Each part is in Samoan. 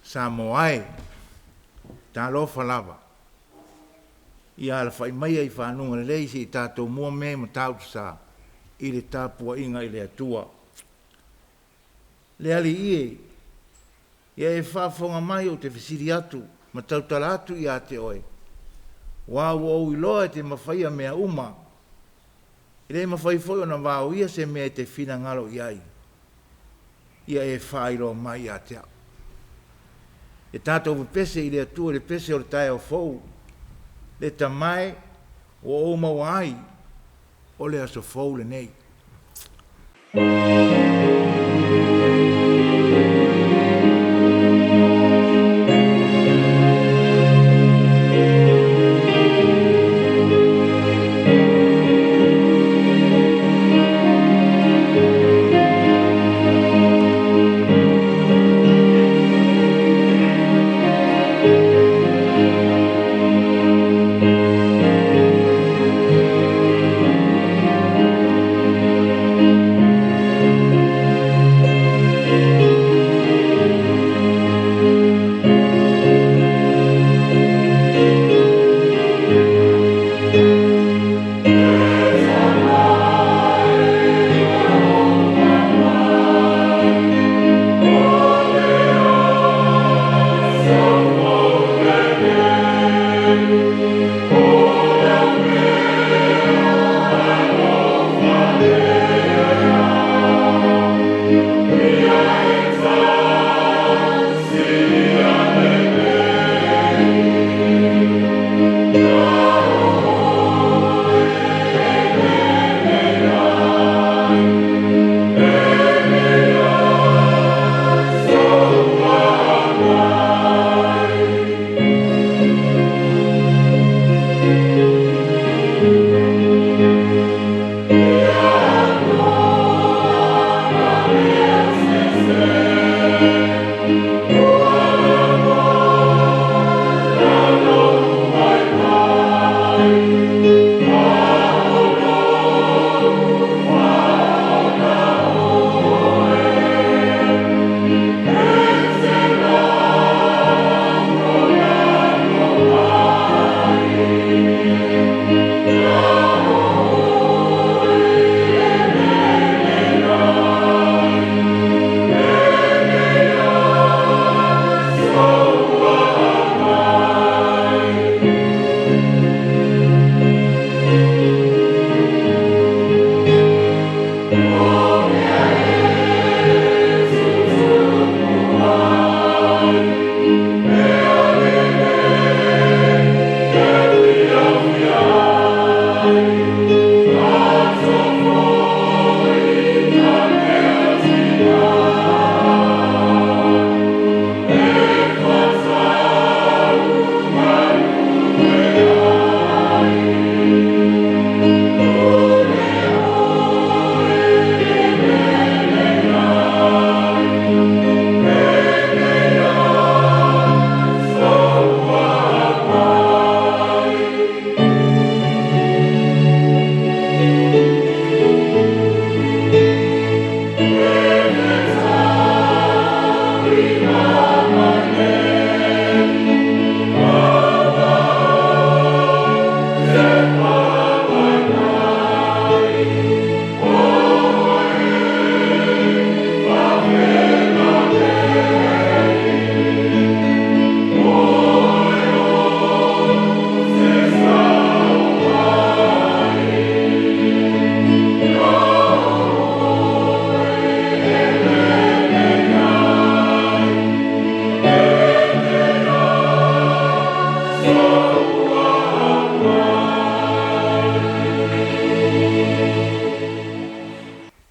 Samoa e, talofa lava, ia alafai maia i fanuga lelei se i tatou mua mea i Matautu Sa i le tapuaiga i le Atua. Le Alii e, ia e faafofoga mai ou te fesili atu ma tautala atu ia te Oe, aua ua ou iloa e te mafaia mea uma, e le mafai foi ona vaoia se mea e te finagalo i ai, ia e faailoa mai ia te au. E tatou pepese i le Atua i le pese o le taeao fou, le Tama e, ua ou maua ai o le aso fou lenei.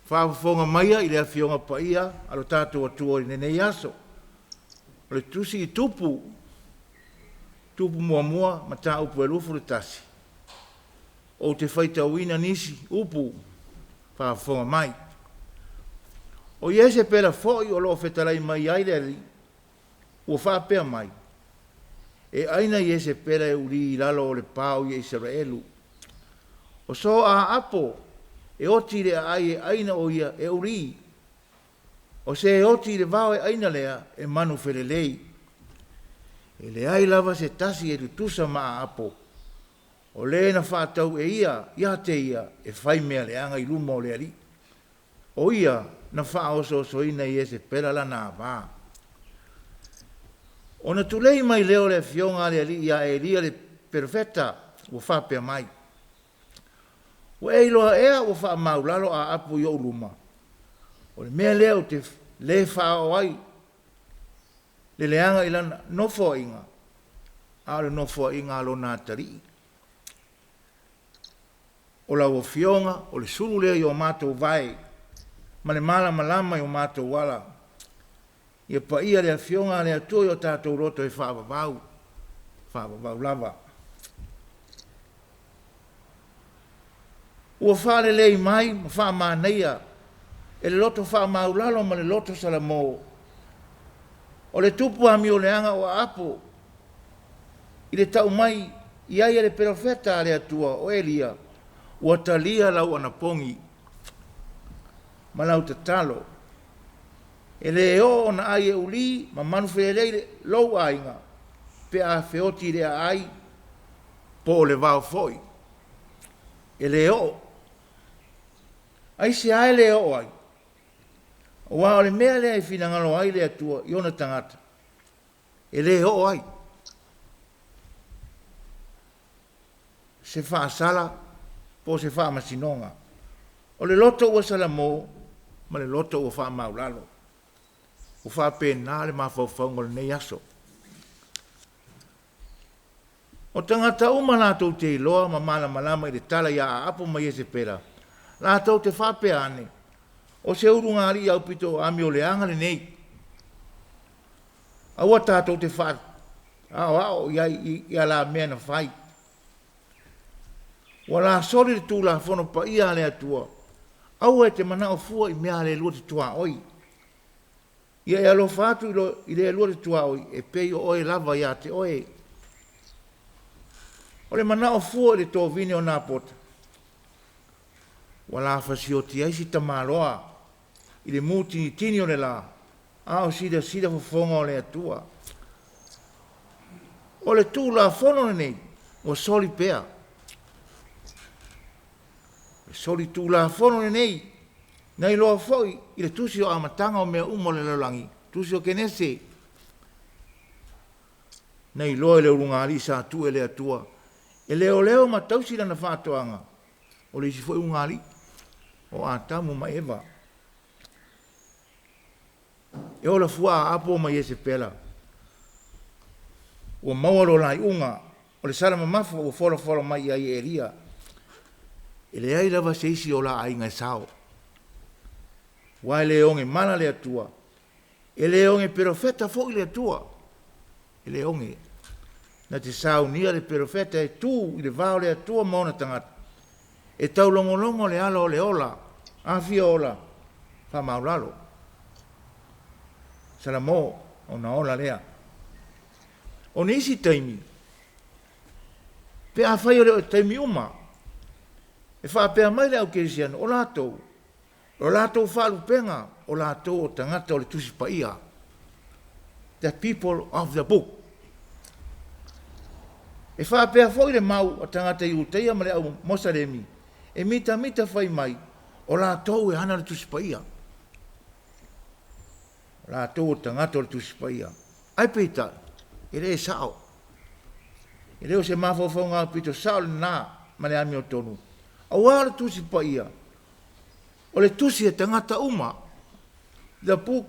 Faafofoga maia i le Afioga Paia a lo tatou Atua i lenei aso. O le Tusi i Tupu, Tupu muamua, mataupu e 21, ou te faitauina nisi upu faafofoga mai. O Iesepela foi o lo o fetalai mai ai le Alii, ua faapea mai, E aina Iesepela e ulī i lalo o le pao ia Isaraelu. O so Aapo e oti i le aai e aina o ia e ulī. O se e oti i le vao e aina lea e manufelelei. E leai lava se tasi e tutusa ma Aapo, o le na faatau e ia ia te ia e fai mea leaga i luma o le Alii. O ia na faaosoosoina e Iesepela lana ava. Ona tulei mai lea o le afioga a le Alii ia Eliya le perofeta ua faapea mai, Ua e iloa ea ua faamaulalo Aapo i ou luma? O le mea lea ou te le faaoo ai le leaga i lana nofoaiga, a o le nofoaiga a lona atalii. O lau Afioga o le sulu lea i o matou vae ma le malamalama i o matou ala. Ia paia le Afioga a le Atua i o tatou loto e faavavau, faavavau lava. Ua faalelei mai ma faamanaia e le loto faamaulalo ma le loto salamo o le tupu amioleaga o Aapo i le tau mai i ai e le perofeta a le Atua o Eliya, ua talia lau anapogi ma lau tatalo, e le oo ona ai e ulī ma manufelelei lou aiga pe a feoti i le aai po o le vao foi. E le oo. Aisea e le oo ai? Aua o le mea lea e finagalo ai le Atua i ona tagata, e le oo ai se faasala po o se faamasinoga. O le loto ua salamo ma le loto ua faamaulalo. Ua faapena le mafaufauga o lenei aso. O tagata uma latou te iloa ma malamalama i le tala ia Aapo ma Iesepela, latou te faapea ane, o se ulugalii aupito amioleaga lenei. Aua tatou te faaaoao i ai i alamea na fai. Ua lasoli le Tulafono paia a le Atua, aua e te manao fua i mea a le lua te tuaoi. Ia e alofa atu i le lua te tuaoi e pei o oe lava ia te oe. O le manao fua i le tovine o Napota, ua la fasioti ai si tamaloa i le mutinitini o le la, a o silasila fofoga o le Atua. O le Tulafono lenei ua soli pea. O le soli Tulafono lenei na iloa foi i le tusi o amataga o mea uma o le lalolagi, tusi o Kenese, na iloa e le ulugalii sa tuu e le Atua e leoleo ma tausi lana faatoaga, o le isi foi ulugalii, o Atamu ma Eva. E ola fua a Aapo ma Iesepela, ua maua lo la iuga, o le sala mamafa ua folafola mai i ai e Eliya. E leai lava se isi o la aiga e sao, aua e le oge mala le Atua, e le oge perofeta foi le Atua, e le oge. Na te saunia le perofeta e tu i le va o le Atua ma ona tagata, e taulogologo le ala o le ola, a fia ola, faamaulalo. Salamo, ona ola lea. O nisi taimi, pe afai e le o taimi uma, e faapea mai le au kerisiano, o latou, o latou faalupega, o latou o tagata o le Tusi Paia, the people of the book. E faapea foi le mau a tagata Iutaia ma le au Mosalemi, e mitamita fai mai, o latou e ana le Tusi Paia. O latou o tagata o le Tusi Paia. Ae peitai, e le sao. E le o se mafaufauga aupito sao lena ma le amiotonu. Aua o le Tusi Paia, o le tusi e tagata uma, the book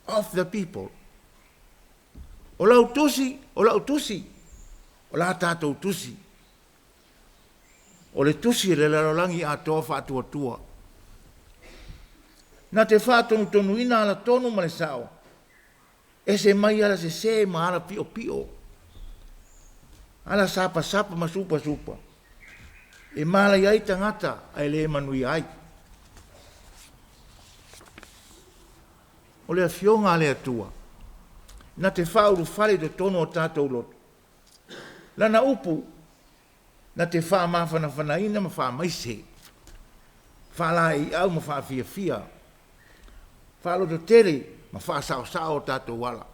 of the people. O lau tusi, o lau tusi, o la tatou tusi. O le tusi e le lalolagi atoa faatuatua. Na te faatonutonuina alatonu ma le sao. Ese mai ala sesē ma ala piʻopiʻo, ala sapasapa ma supasupa, e malaia ai tagata ae lē manuia ai. O le Afioga a le Atua, na te faaulufale i totonu o tatou loto, Lana upu na te faamafanafanaina ma faamaise, faalaeiau ma faafiafia, faalototele ma faasaosao o tatou ala.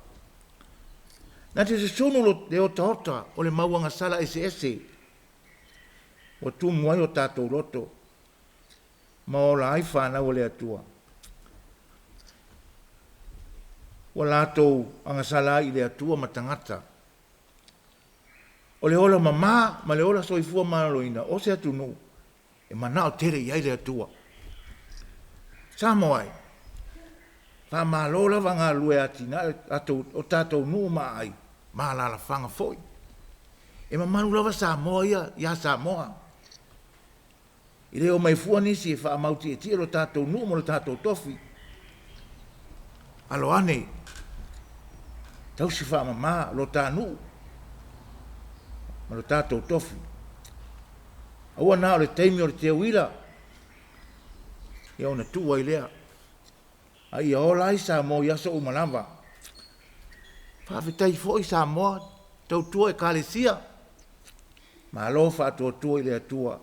Na te susunu le otaota o le mau agasala eseese ua tumu ai o tatou loto ma ola ai fanau a le Atua, ua latou agasala ai i le Atua ma tagata. O le ola mamā ma le ola soifua maloloina o se atunuu e manao tele i ai le Atua. Samoa e, faamalo lava galulue atinae o tatou nuu ma aai ma alalafaga foi. E mamalu lava Samoa ia ia Samoa. E le omai fua nisi e faamautietie lo tatou nuu ma lo tatou tofi. Alo ane, tausi faamama lo ta nuu ma lo tatou tofi. Aua na o le taimi o le teuila ia ona tuu ai lea, a ia ola ai Samoa i aso uma lava. Faafetai foi Samoa, tautua Ekalesia, malo faatuatua i le Atua.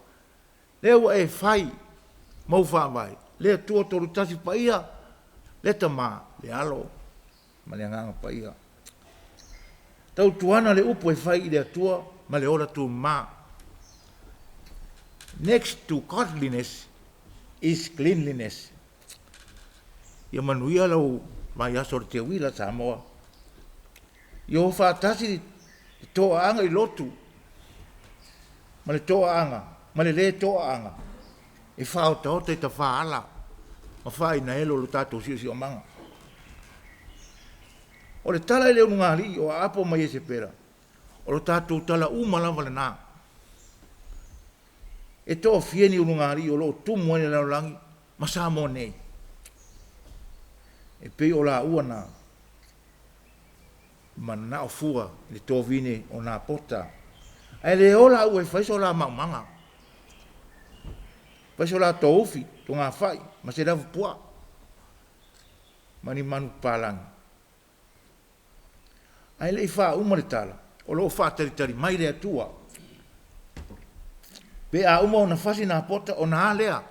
Lea ua e fai ma ou faavae, le Atua Tolu Tasi Paia, le Tama, le Alo ma le Agaga Paia. Tautuana le upu e fai i le Atua ma le ola tumama. Next to godliness is cleanliness. Ia manuia lau vaiaso o le teuila Samoa. Ia o faatasi le toaaga i lotu ma le toaaga ma le lē toaaga e faaotaota i tafaala ma faainaelo lo tatou siosiomaga. O le tala i le ulugalii o Aapo ma Iesepela, o lo tatou tala uma lava lena. E toafia ni ulugalii o lo o tumu ai le lalolagi ma Samoa nei? E pei o laua na manao fua i le tovine o Napota, ae le o laua e fai so la maumaga, fai so la toufi togafai ma se lafupuaa ma ni manupapalagi. Ae le i faauma le tala, o lo o faatalitali mai le Atua. Pe a uma ona fasi Napota ona a lea?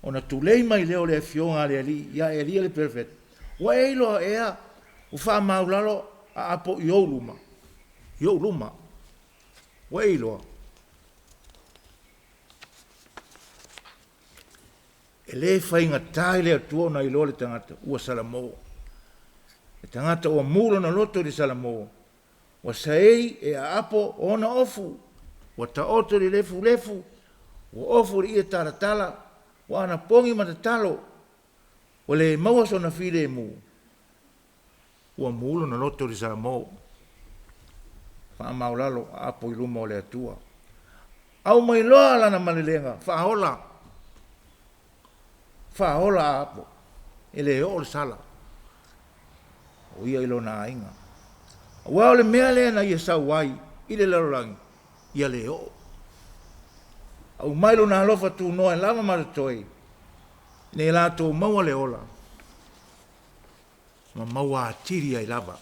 Ona tulei mai lea o le afioga a le Alii ia Elia le perofeta, Ua e iloa ea ua faamaulalo Aapo i ou luma, i ou luma? Ua e iloa? E le faigata i le Atua ona iloa le tagata ua salamo, le tagata ua mu lona loto i le salamo, ua saei e Aapo ona ofu, ua taoto i le lefulefu, ua ofu i le ie talatala, ua anapogi ma tatalo, ua le maua sona filemu, ua mu lona loto i le salamo. Faamaulalo Aapo i luma o le Atua. Aumai loa lana malelega faaola, faaola Aapo, e le oo le sala o ia i lona aiga. Aua o le mea lea na ia sau ai i le lalolagi, ia le oo. Aumai lona alofa tunoa e lava ma totoe, ina ia latou maua le ola ma maua atili ai lava.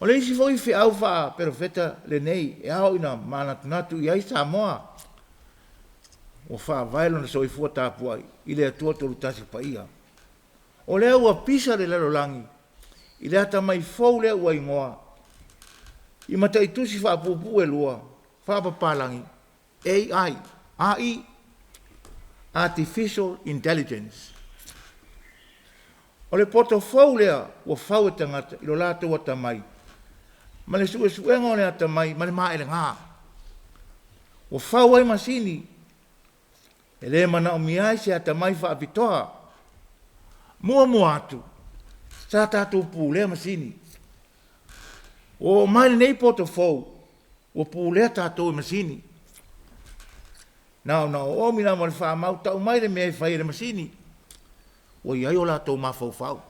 O le isi foi feau faaperofeta lenei e ao ina manatunatu i ai Samoa ua faavae lona soifua tapuai i le Atua Tolutasi Paia. O lea ua pisa le lalolagi i le atamai fou lea ua igoa i mataitusi faapuupuu e lua faapapalagi AI, AI, Artificial Intelligence. O le poto fou lea ua fau e tagata i lo latou atamai ma le suesuega o le atamai ma le maelega. Ua fau ai masini e le manaomia ai se atamai faapitoa. Muamua atu, sa tatou pulea masini. Ua oo mai lenei poto fou ua pulea tatou e masini. Na ona oomi lava o le faamau, tau mai le mea e fai e le masini. Ua i ai o latou mafaufau.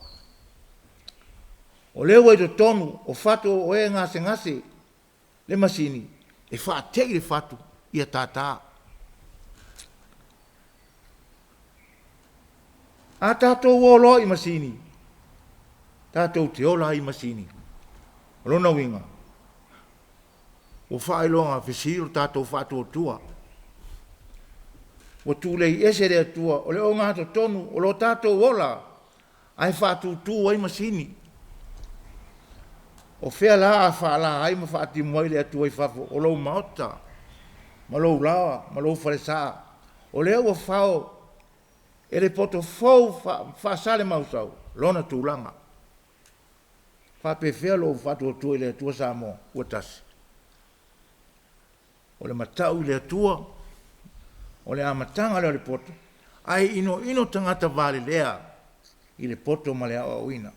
O lea ua i totonu o fatu o e gasegase le masini e faate'i le fatu ia tātā. A tatou o loa i masini, tatou te ola ai i masini. O lona uiga, ua faailoga fesili lo tatou faatuatua. Ua tulei ese le Atua o le ogatotonu o lo tatou ola ae faatutū ai masini. O fea la a faalā ai ma faatimu ai le Atua i fafo o lou maota ma lou laoa ma lou falesā? O lea ua fao e le poto fou faa-Salemausau lona tulaga. Faapefea lou faatuatua i le Atua Samoa ua tasi? O le mata'u i le Atua o le amataga lea o le poto, ae inoino tagata valelea i le poto ma le aoaoina.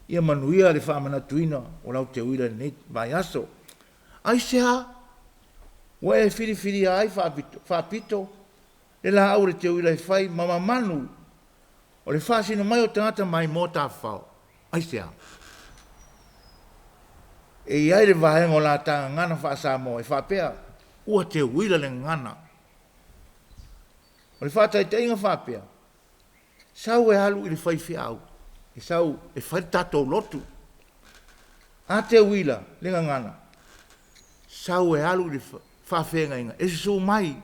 Ia manuia le faamanatuina o lau teuila i lenei vaiaso. Aisea ua e filifilia ai faapito le laau o le teuila e fai ma mamanu o le faasino mai o tagata maimoa tafafao? Aisea? E i ai le vaega o la ta gagana faa-Samoa e faapea, ua teuila le gagana. O le faataitaiga faapea, sau e alu i le faifeau, e sau e fai le tatou lotu. A teuila le gagana, sau e alu i le faafeagaiga e susu mai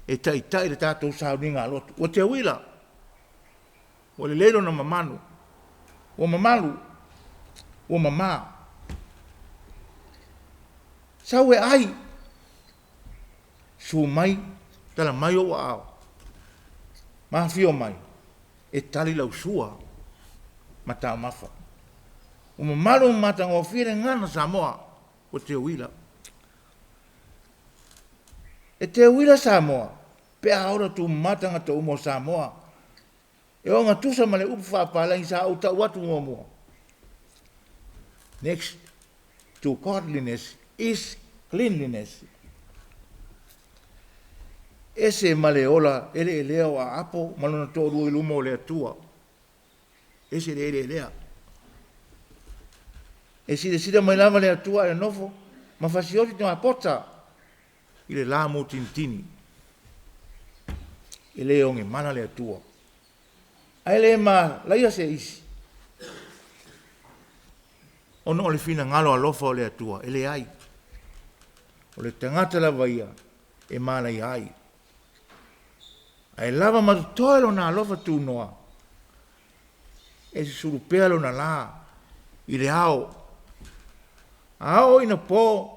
e taitai le tatou sauniga lotu. Ua teuila, ua lelei lona mamanu, ua mamalu, ua mamā. Sau e ai, susu mai, tala mai ou aao ma afio mai e tali lau sua ma taumafa. Ua mamalu ma matagofie le gagana Samoa ua teuila. E teuila Samoa pe a ola tumama tagata uma o Samoa e ogatusa ma le upu faapapalagi sa ou tau atu muamua. Next to godliness is cleanliness. Ese ma le ola eleelea o Aapo ma lona toalua i luma o le Atua. Ese le eleelea. E silasila mai lava le Atua ae nofo ma fasioti tuapota i le la mutinitini. E le ogemala le Atua. Ae le malaia se isi ona o le finagalo alofa o le Atua, e leai. O le tagata lava ia e malaia ai. Ae lava ma totoe lona alofa tunoa e susulu pea lona lā i le ao. A oo ina po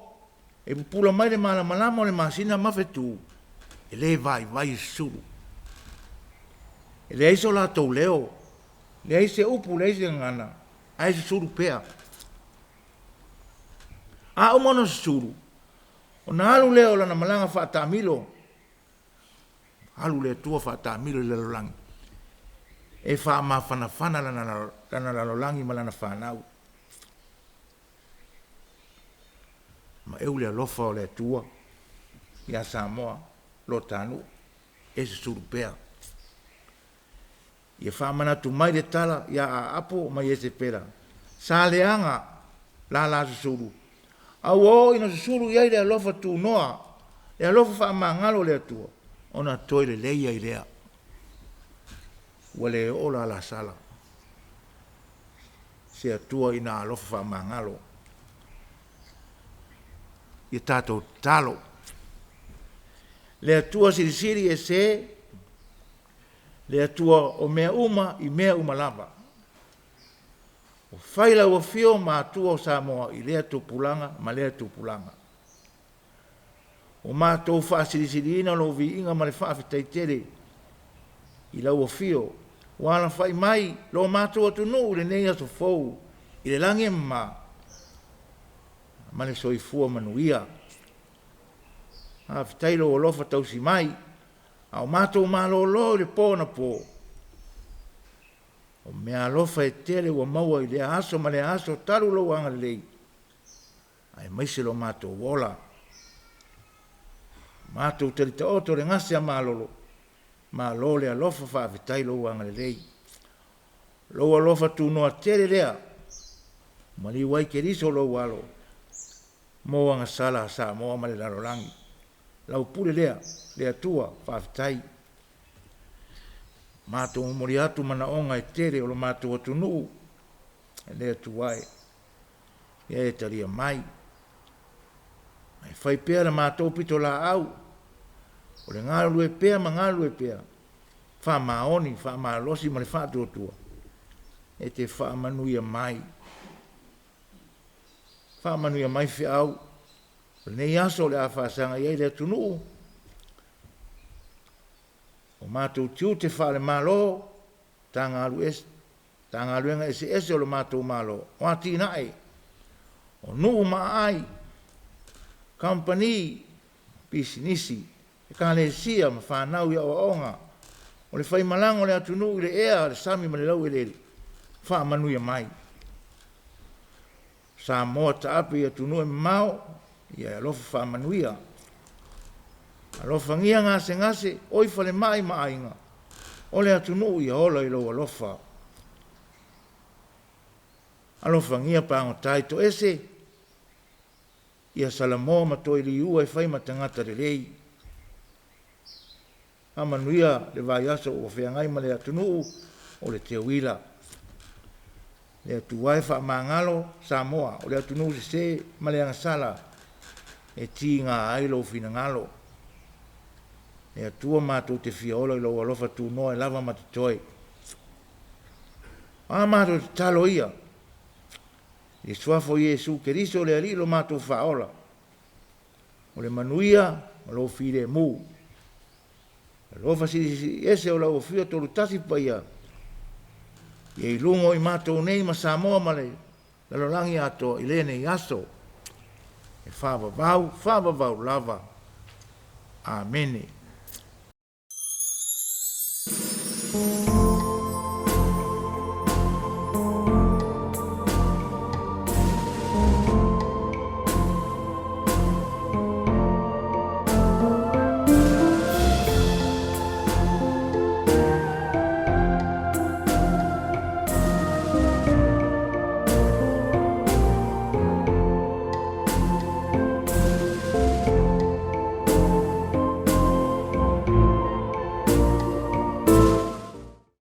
e pupula mai le malamalama o le masina ma fetu, e le vaivai e susulu. E leai so latou leo, leai se upu, leai se gagana, ae susulu pea. A uma ona susulu, ona alu lea o lana malaga faataamilo, alu le Atua faataamilo i le lalolagi e faamafanafana lana lalolagi ma lana fanau. Maeu le alofa o le Atua ia Samoa lo ta nuu, e susulu pea. Ia faamanatu mai le tala ia Aapo ma Iesepela, sa leaga lala susulu, a ua oo ina susulu i ai le alofa tunoa, le alofa faamagalo o le Atua, ona toe lelei ai lea. Ua le oo lala sala se Atua ina alofa faamagalo. Ia tatou tatalo. Le Atua Silisili Ese, le Atua o mea uma i mea uma lava. Ua fai lau afio ma Atua o Samoa i lea tupulaga ma lea tupulaga. Ua matou faasilisiliina lou viiga ma le faafetai tele i lau afio ua alafai mai lo matou atunuu i lenei aso fou i le lagi e mama ma le soifua manuia. Faafetai lou alofa tausi mai a o matou malolo i le po anapo. O meaalofa e tele ua maua i lea aso ma lea aso talu lou agalelei aemaise lo matou ola. Matou tali taoto le gase a malolo. Malo le alofa faafetai lou agalelei. Lou alofa tunoa tele lea, maliu ai Keriso lou alo, mo agasala a Samoa ma le lalolagi. Lau pule lea, le Atua, faafetai. Matou momoli atu manaoga e tele o lo matou atunuu, e le Atua e, ia e talia mai. Ae fai pea la matou pitolaau, o le galulue pea ma galulue pea, faamaoni, faamalosi ma le faatuatua, e te faamanuia mai. Faamanuia mai feau o lenei aso o le a faasaga i ai le atunuu, o matou tiute faale-Malo, Matagaluega eseese o le matou Malo, o atinae, o nuu ma aai, kamupani, pisinisi, ekalesia ma fanau i aoaoga, o le faimalaga o le atunuu i le ea, le sami ma le laueleele, faamanuia mai. Samoa taape i atunuu e mamao, ia e alofa faamanuia. Alofagia gasegase, o i falemai ma aiga, o le atunuu ia ola i lou alofa. Alofagia pagota i toese, ia Salamoa ma toe liua e fai ma tagata lelei. Faamanuia le vaiaso ua feagai ma le atunuu o le teuila. Le Atua e faamagalo Samoa o le atunuu sese ma le agasala e tiga ai lou finagalo. Le Atua matou te fia ola i lou alofa tunoa e lava ma totoe. O a matou tatalo ia, i le suafa o Iesu Keriso le Alii lo matou faaola, o le manuia ma lou filemu. Alofa silisili ese o lau Afio Tolutasi Paia, ia i luga o i matou nei ma Samoa ma le lalolagi atoa i lenei aso. E faavavau, faavavau lava. Amene.